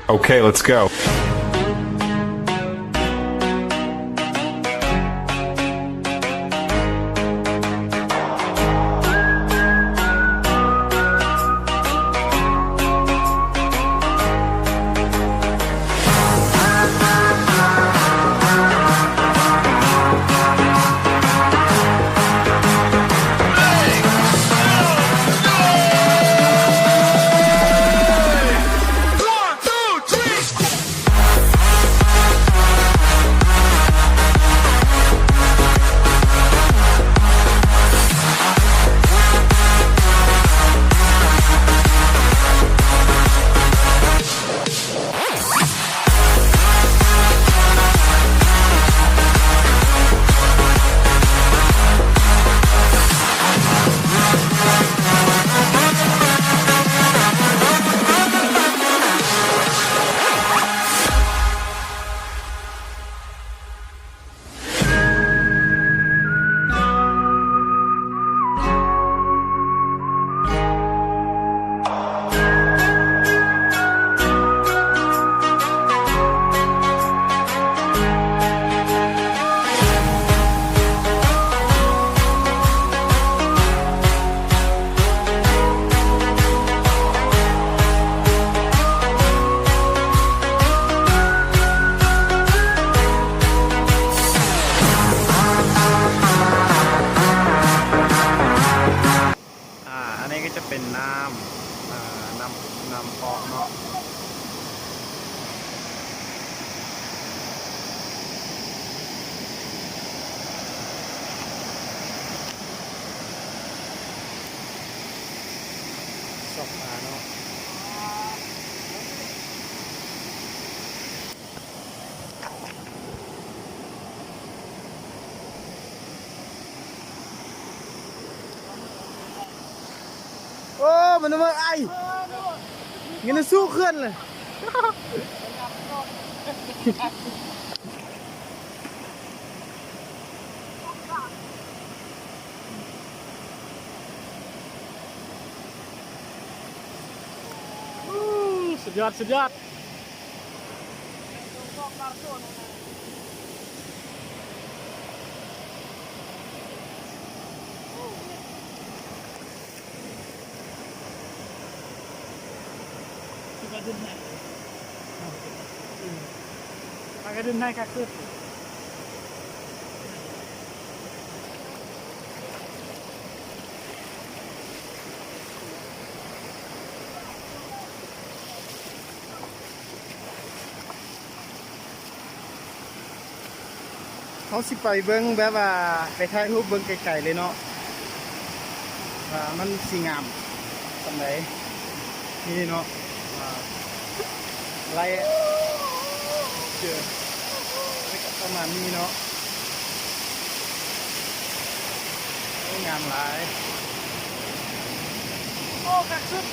Okay, let's go. ອ່າ ອັນນີ້ກໍຈະເປັນນ້ຳ ອ່າ ນ້ຳ ນ້ຳເປາະເນາະ ຊອກປາເນາະ. ໂອ້ ມັນມາໄອ ເງິນສູ້ເຂື່ອນເລີຍ. ສຸດຍອດ ສຸດຍອດ. ເຮົາຊິໄປເບິ່ງແບບວ່າ ໄປຖ່າຍຮູບເບິ່ງໄກໆເລີຍເນາະ ວ່າມັນຊິງາມສ່ຳໃດ. ນີ້ເນາະ ອ່າ ໄລ່ ເຈີ ປະມານນີ້ເນາະ. ໂອ້ ງາມຫຼາຍ. ໂອ້ ຄັກສຸດ.